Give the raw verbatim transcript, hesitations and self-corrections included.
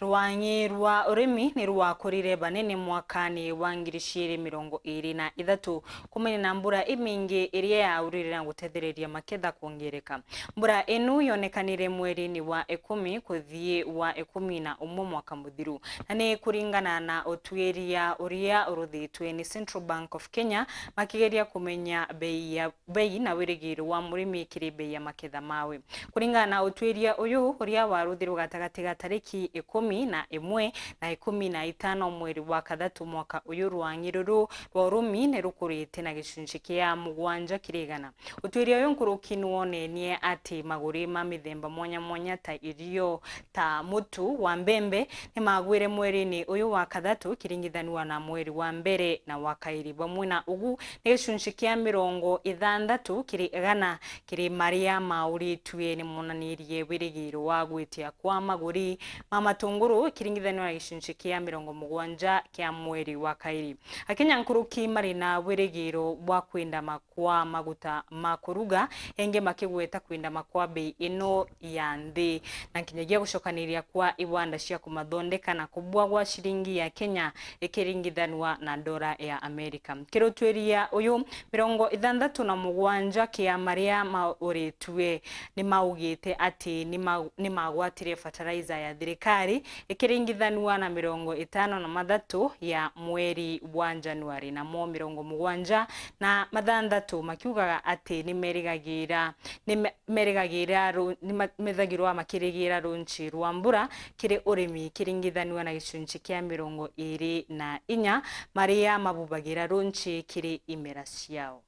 Rwang'i rwa urimi ni rwakurire banene mwakani wa ngiri ciiri mirongo iiri na ithatu, kumania na mbura imingi iria yaurire na gutethereria maketha kwongereka. Mbura inu yonekanire mweri-ini wa ikumi kuthii wa ikumi na umwe mwaka muthiru, na ni kuringana na utuiria uria uruthitwe ni Central Bank of Kenya, makigeria kumenya bei ya, bei na wirigiro wa murimi kiri bei ya maketha mawe. Kuringana na utuiria uyu uria waruthirwe gatagati ga tariki ikumi na imwe na ikumi na itano mweri wa kathatu mwaka uyu, rwang'i ruru rwa urimi ni rukurite na gicunci kia mugwanja kiri igana. Utuiria uyu nkuruki nwonenie ati maguri ma mithemba mwanya mwanya ta irio ta mutu wa mbembe ni magwire mweri-ini uyu wa kathatu kiringithanua na mweri wa mbere na wa kairi. Bamwe na ugu, ni gicunci kia mirongo ithanthatu kiri igana kiri maria mauritue ni monanirie wirigiro wa gwitia kwa maguri ma matunguru kiringithanua na gicunci kia mirongo mugwanja kia mweri wa kairi. Akenya nkuruki mari na wirigiro bwa kwenda ma kwa maguta ma kuruga, engi makigweta kwindama kwa bei ino ya nthi, na nkinyagia gucokaniria kwa iwanda cia kumathondeka na kubua gwa ciringi ya Kenya ikiringithanua na ndora ya Amerika. Kiri utuiria uyu, mirongo ithanthatu na mugwanja kia maria mauritue ni maugite ati ni ma-, ni magwatire fertilizer ya thirikari ikiringithanua na mirongo itano na mathatu ya mweri wa Januari, namo mirongo mugwanja na mathanthatu makiugaga ati ni merigagira, ni me-, merigagira ru-, ni ma-, methagirwa makirigira runchi rwa mbura kiri urimi kiringithanua na gicunchi kia mirongo iri na inya maria mabubagira runchi kiri imera ciao.